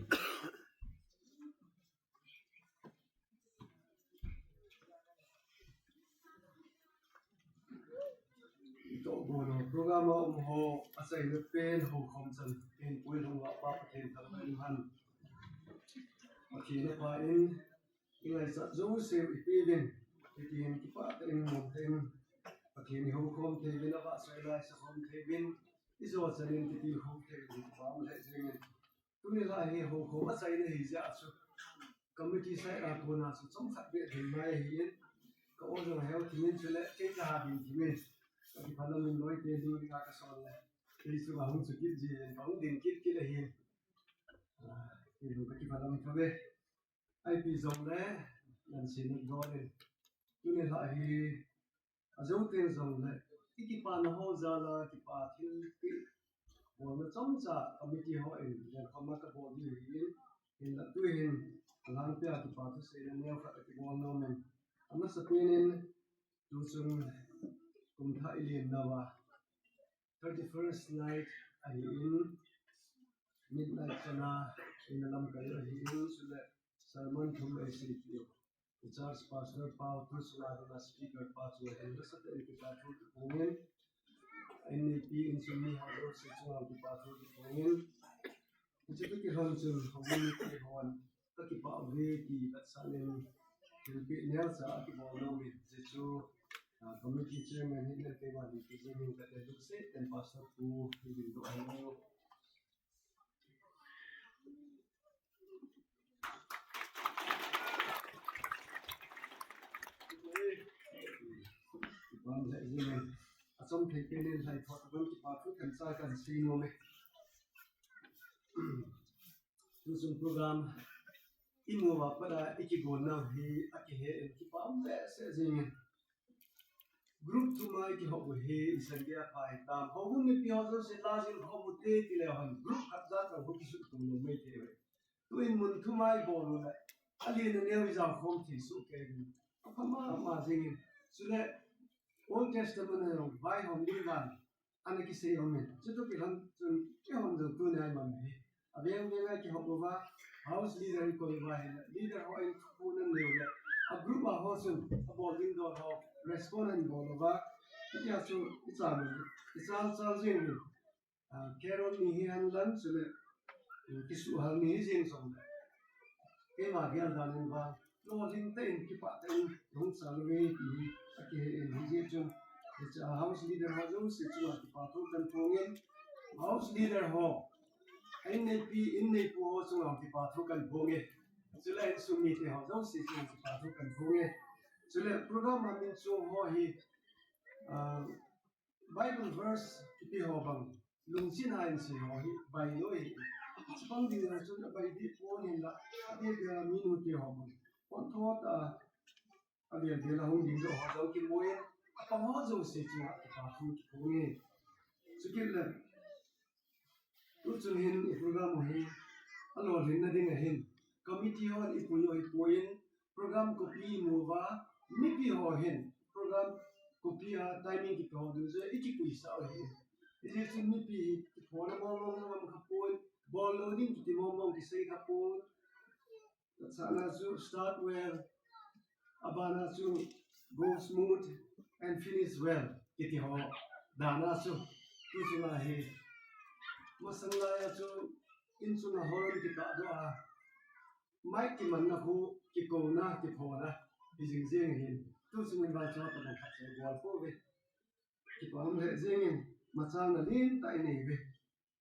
Ito bono program a um ho achaina pen ho khom chan pen pui hung wa pa Pathen thangvah in han. Pathen a pa in ingaichat jouse u ipeuvin, hitin kipah tah in, nom tah in, Pathen ihoukhom thei uvin, avahchoi laisa khom thei uvin, ijo chan in kitilkhou thei uvin, kipah um lheh jengin. Tuni la hi houkhom achaina hi jeh a chu, committee side a kona chu chomkhat beh ding ngai ahin, ka o jong aheo thim in chule, kei kaha ding thim in, ka kiphalam in loi te ding dinga kasol le, kei chu ahung chu kit jin, kahung ding kit kit ahin. Ah, kei jong ka kiphalam thou ve. Ipi jongle, nan sin in dol in. Tuni la hi, ajou teng jongle, i kipana ho jal a, kipa thilpeh bolna chomcha committee ho in, len khom a kabol diu ahin, hinla tu hin, alangpia kipa thuseina neo khat akibol nom in. Amasapen in, tuchung kum thah i len nauva, thirty-first night ahin, midnight chana in alamkai ahin, chule sermon thum eisei diu. I church pastor pa, tuchunga ding a speaker pa chu ahin, nasatah in kipa thu kiphongin, inneipi insung mi ho jouse chunga kipa thu kiphongin, hiche toh kilhon chun houbung mite hon kakipah uve ti vetsahnan thilpeh neocha akibol nom in, hiche chu, ah, committee chairman hina keima ding ti jeng in kate lungset tah in pastor pu hin dingdoh hen. Kipah um lheh jengin, achom thei pen in lhai thot tabang kipa thu themcha kahin sei nom e. Tuchung program imu uva pat a ikigonna hi akihe in, kipah um behseh jengin. Group thum a ikihop u hi isan geiya pha hitam. Houbung mipi ho jouse lajil khom ute tile hon group khat jat jong ho kisuhto lou maithei uve. Tuin mun thum a ibol u le, alen aneo ijao khom thei soh kei uvin, apha mama jengin. Chule Old Testament a jong vaihom ding dan ana kisei umin. Chutoh kilhon chun eihon jong tuni a iman u hi, aveng veng a ikihop uva, house leader ikoi uva ahile, leader ho in thuphon anei u le, a group a ho chun abol ding dol ho respond ahin bol uva, hitia chu ichal u, ichal chal jeng uvin. Ah, carol ni hihen lang chule, eh, kisuhhal ni hijeng jongle, keima gel dan in vang lolhing tah in, kipah tah in hung chal uve ti hi akihe in, hijeh chun hiche a house leader ho jouse chunga kipa thu kahin phongin, house leader ho, inneipi inneipu ho chunga kipa thu kahin phonge. Chule insung mite ho jouse chunga kipa thu kahin phonge. Chule program a min chom ho hi, ah, Bible verse kipe ho bang, lungchin a insei ho hi bailou ahi. Chubang ding jong chun abai deh pon, hinla adeh deh a minu te ho bang, pontho tah a avel vel a hung ding joh ho jong kimu in, apang ho jouse chunga kipa thu kiphong e. Chukit le, tuchung hin i program u hi alolhinna ding ahin, committee hon ipui u ahipoi in, program copy imu uva, mipi ho hin program copy a timing kipe ho dungjuia ikipuisah u ahi. Hijeh chun mipi hi kiphona mong mong jong um khapon, bol lou ding kiti mong mong kisei khapon. Chana chu start well, abana chu go smooth and finish well kiti ho dan a chu, tuchunga hi masang lai a chu inchunga horn kitahdoh a, mic kimanna khu, kikouna, kiphona hijing jeng ahin, tuchung in vang chu tobang khat chu ibol pouve. Kipah um lheh jengin, machang na lentah inei uve.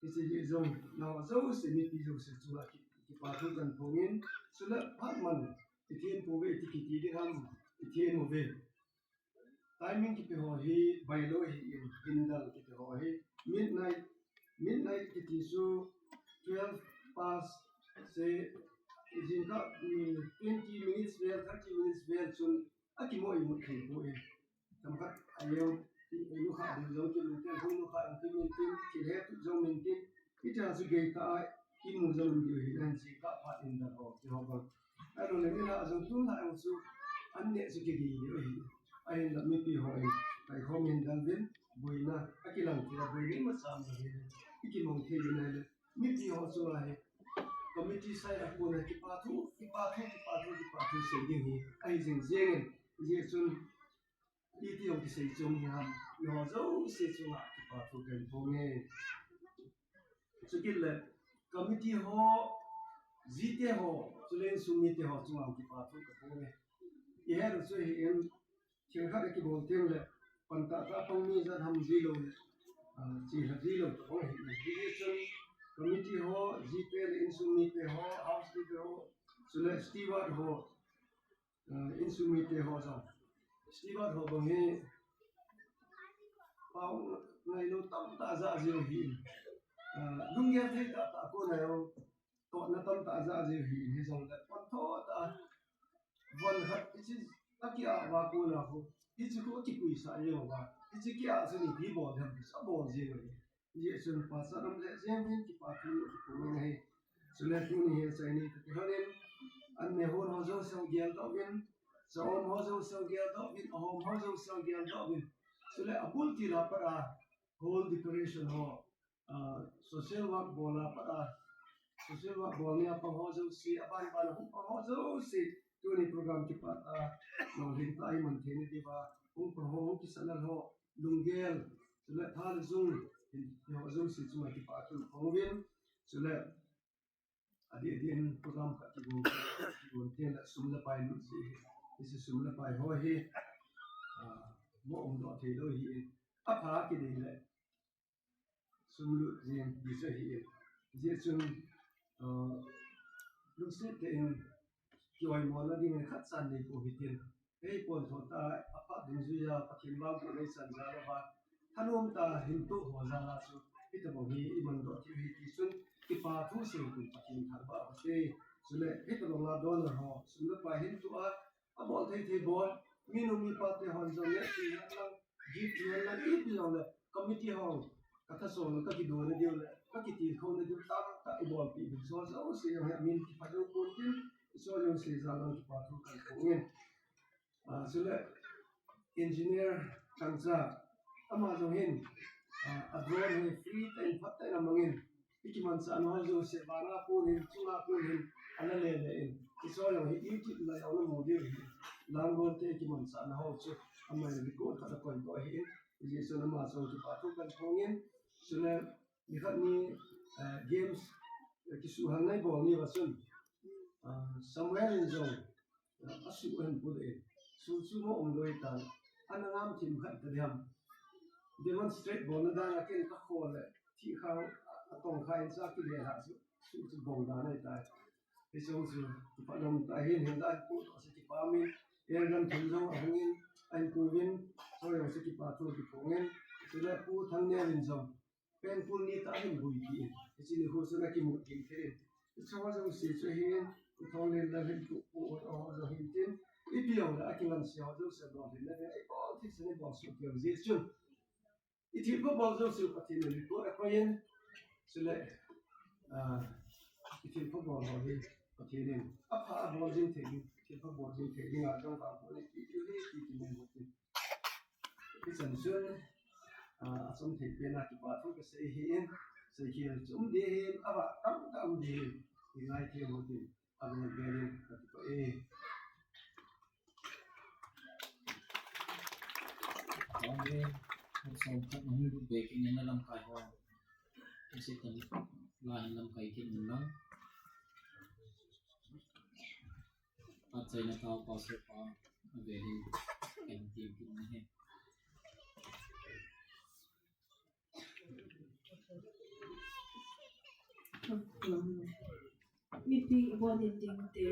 Hiche hi jong, nangho jouse, mipi jouse chunga ki, kipa thu kahin phongin, chule phat man ithem pouve iti kiti ding ham, ithem uve. Timing kipe ho hi bailou ahin, hindal kipe ho hi midnight, midnight kiti chu twelve past, se, jingkah, mm, twenty minutes vel, thirty minutes vel chun akimo imut thei poi. Khat ayo, i, i, nu kha ding jong kimu tin, hung nu kha ding kimu tin, thil he tu jong min tin, i cha chu gei ta ai, i mu jong min diu hi, nan si ka pha in da ho, ki ho ba. Ai lo le ni la jong tu la jong chu, an ne chu ki gi diu hi. Ai la mipi ho ai, ai ho min dan din, buina, a ki lang ti la buina ma sam la hi, i ki mong thei na le, mipi ho chu la hi. Committee sai a ko na ki pa thu, ki pa thu, ki pa thu, ki pa thu sei ding hi, ai jing jing in, ji chun, Iti jong kisei chung hi ham, nangho jouse chunga kipa thu kahin phong e. Chukit le, committee ho, jite ho, chule insung mite ho chunga kipa thu kahin phong e. I het u chu hi in, thil khat kibol teng le, pan tah tah pang mi jat ham ji lou le, ah, chi lha ji lou tah pang hi in. Hijeh chun, committee ho, jite le insung mite ho, house leader ho, chule steward ho, Ah, insung mite ho jong. Steward ho bang hi, pao ngailou tamtah ja jiu hi. Ah, lunggel thei tahtah kona jong, tohna tamtah ja jiu hi, hijong le, pon tho tah, von khat, hiche, aki a va kona ho, hiche khu kipuisah jiu va, hiche kia chu ipi bol dem, sa bol jiu hi. Hijeh chun pastor um le jeng hin kipa thu kipu ngai. Chule tuni hi chaini kati honin, an me hon ho jouse geldoh uvin, cha-on ho jouse geldoh uvin, ahom ho jouse geldoh uvin. Chule abul til a pat a, hall decoration ho, ah, social work bol a pat a, social work bol nia pang ho jouse, aban ban a hung pang ho jouse, tuni program kipat a, lolhing tah a iman thei na diuva, hung pang ho, hung kisanal ho, lunggel, chule tha le jung, hin, ho jouse chunga kipa thu phong uvin, chule, adeh deh in program khat kibol, kibol teng le sum le pai lut ji, hiche sum le pai ho hi, ah, mo umdoh thei lou hi, apha kidei le, sum lut jeng ti chu ahi in. Hijeh chun, ah, lungset tah in kioimona ding in khat chan nei pou hitin. Hei pon tho tah a phat dungjuia Pathen vangbohna ichan jal uva, thanom tah a hin toh ho jal a chu, hitobang hi iman doh thei u ahi ti chun, kipa thu sei u Pathen thangvah u hite. Chule hitobang a donor ho, sum le pai hin toh a, abol thei thei bol, minu mipa te hon jong le, ti hen lang, gift ti hen lang, ipi jong le, committee ho, katha song le, kakidouna diu le, kakitilkhouna diu, tamtah ibolpeh diu, so, so, se jong hi amin kipha jou pon tin, so, jong se jal lang kipa thu kahin phong in. Ah, chule, engineer Kangcha, ama jong hin, ah, a drone hi free tah in phat tah in amangin, ikimanchahna ho jouse, vana kon hin, chunga kon hin, ana le le in. Hiche jong hi YouTube a jong namu diu ahi. Langol te ikimanchahna ho chu, ama in record khat akoi doh ahi in. Hijeh chun ama jong kipa thu kahin phong in. Chule, nikhat ni, eh, games, eh, kisuhhalna ibol ni uva chun, ah, Samuel in jong, asuh ahin put in, suh chu mo umlou tan, ana ngam thim khat ta diham. Demonstrate bolna dan a ken kakho le, thih kha, atong kha in cha kile ha chu, suh chu bol dan ahitai. Hiche jong chu, kipa nom tah ahin, hinla ahin pu toh se kipa min, airgun thum jong ahung in, ahin pu vin, so jong se kipa thu kiphong in, chule Pu Thangneo in jong, Pengpul ni tah a hin buipi in. Hiche nikho chun akimu ding thei in. Hiche ho jouse chu hin, Pu Thonglenlal hin, Pu, Pu, Pu, ho jong hin tin. Ipi jong le akiman se ho jouse lolhinna ding a ibol thei chan ibol soh kei u jeh chun. Ithilpha bol jouse Pathen in record akoi in. Chule, ah, ithilpha bol ho hi Pathen in apha abol jing thei ding, ithilpha bol jing thei ding a jong vangbohna ipi ipi hi, ipi ipi nei bol tin. Hichan chun, ah, achom thei pen a kipa thu kasei ahi in, seikhel chu um ding ahi in, avah tamtah um ding ahi in, ingaithei u hitin, abul bel in kakipah e. Amen. Som khat hung lut be kin in lamkai ho. Isi tan la hin lamkai kin in lang. Achaina tao Pastor pa, avel in, kahin tiem kit ahi. Mipi, ibon in ding te.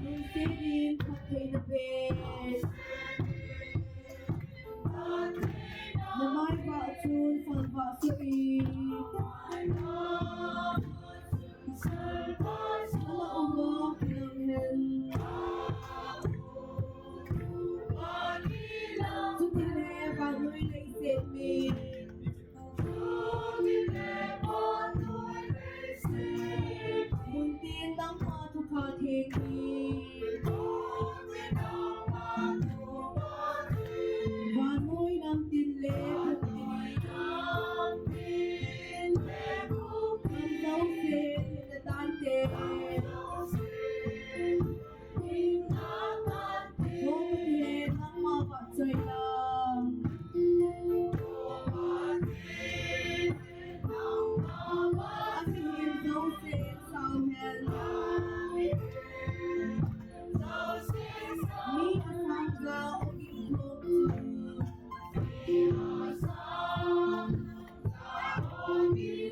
Nung sinin, phattheina pen.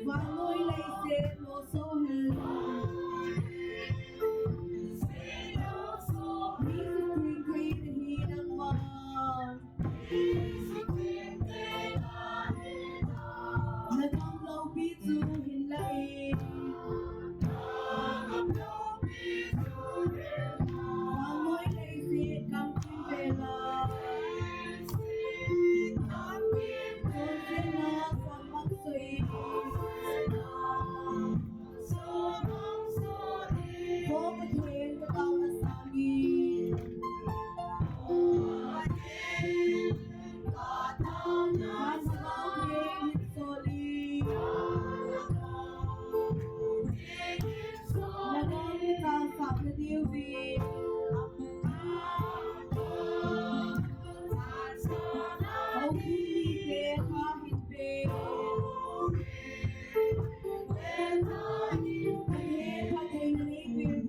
Vannoi leiset lo so hen. Mi suttheng thei nahi nangma. Nagam loupi chu hinlah in. Vannoi leiset gamkim vela. Chonsetna sangmang soi. Ko Pathen ka taona sangin. Ka taona sangin soli. Nagam ka sap na diu vi. Houbung mite kha hin pe.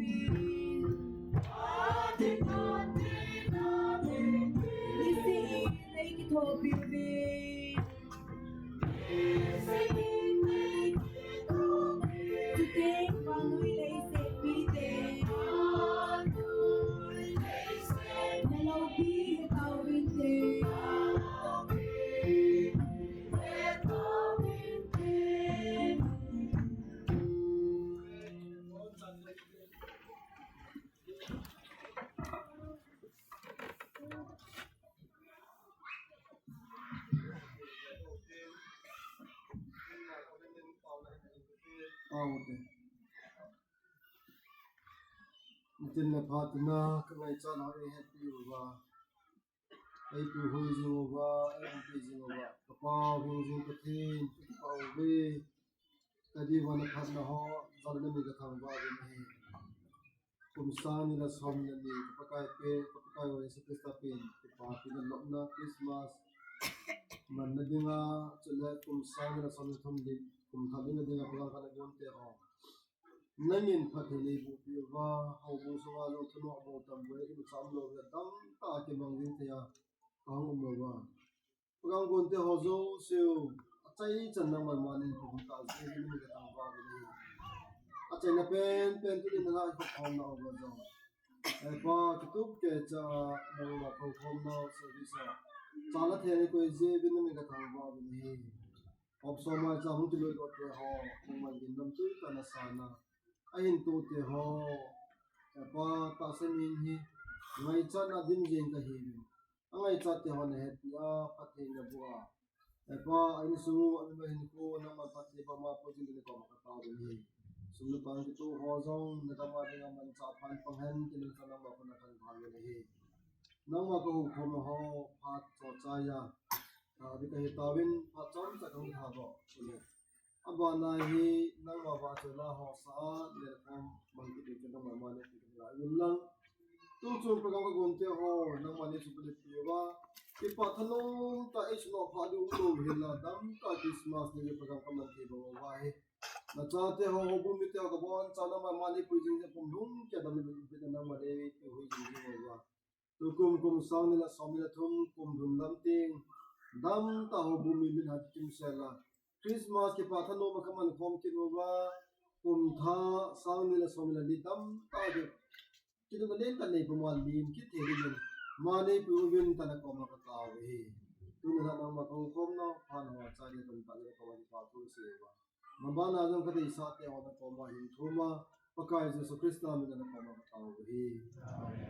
Pathen phattheina nei peh uvin. Niseh in nei kithopi uvin. Chuteng vannoi leiset mite. Na loupi he tauvinte. Aute. Nitin le phat tina ka ngaichat ho eihetpi uva. Eipuihoi jing uva, eiumpi jing uva. Ka Pa hung jing Pathen, ka Pa uve. Ka diuva na phatna ho, jal na mi ka thangvah uvin ahi. Kum sang ni le som ni le ni, ka Pakai pen, ka Pakai u Jesu Christa pen, kipapina lopna Christmas manna dinga, chule kum sang ni le som ni le thum ding, kum thah dinna dinga, program kana gonte ho. Nangin phatthei neiboh peh uva, houbung sunga jong thunoh bou tam bou, imacha umlou le damtah a kimang jing thei a, kahung um uva. Program gonte ho jouse u, achaichan nangman manin phatthei tah jeh in na mi ka thangvah uvin ahi. Achaina penpen tunin nangin na khopkhomna uva jong. He Pa, kitup keicha nangma khopkhomna service a. Chalna thei nei koi jeh uvin na mi ka thangvah uvin ahi. Hop somai cha hung kiloi lote ho, nangman ginlam tui tah a na sana. Ahin tohte ho, he Pa, tahsa min hi, ngaichatna dim jeng kahiuvin. Angaichatte ho na hetpi a, phatthei na boh a. He Pa, a insung u, a mimal hinkho, nangman phatthei bama pui jing dingin na koma ka tao uvin ahi. Sum le pai kitoh ho jong, na gam a dinga manchah pha pang hen, tin nangma koma ka tao uvin ahi. Nangma ka houkhomna ho, phat chomcha a, tha ding kahi tauvin, phat chomcha kahung tha doh uvin ahi. Abana hi, nangma vahchoina ho sa a, lenkhom mang kit ding chu nangma mani pi ding la uvin lang. Tuchung program ka gonte ho, nangma nei suhbulhit peh uva. Kipah thanom tah a ei suhnoh phah diu umlou hinla, damtah a Christmas New Year program ka man thei bou uva ahi. Na chate ho, houbung mite ho, ka boncha nangma mani pui jing jeh a kum lhung keiya damna bou peh a nangma nei puihoi jing jing uva. Tukum kum sang ni le som ni le thum kum lhun lam teng, damtah a houbung mi mit hat kimsel a Christmas kipah thanom a ka man khom kit uva, kum thah sang ni le som ni le li damtah a ki, kidopna lentah nei puma lim kit thei dingin, mani pui uvin tin na koma ka tao uve. Tuni a nangma ka houkhomna, phat ho chai le tun tah le ka koma kipathu sei uva. Mabana jong ka deisahte ho na koma hin thum a, Pakai Jesu Christa min a na koma ka tao uve. Amen.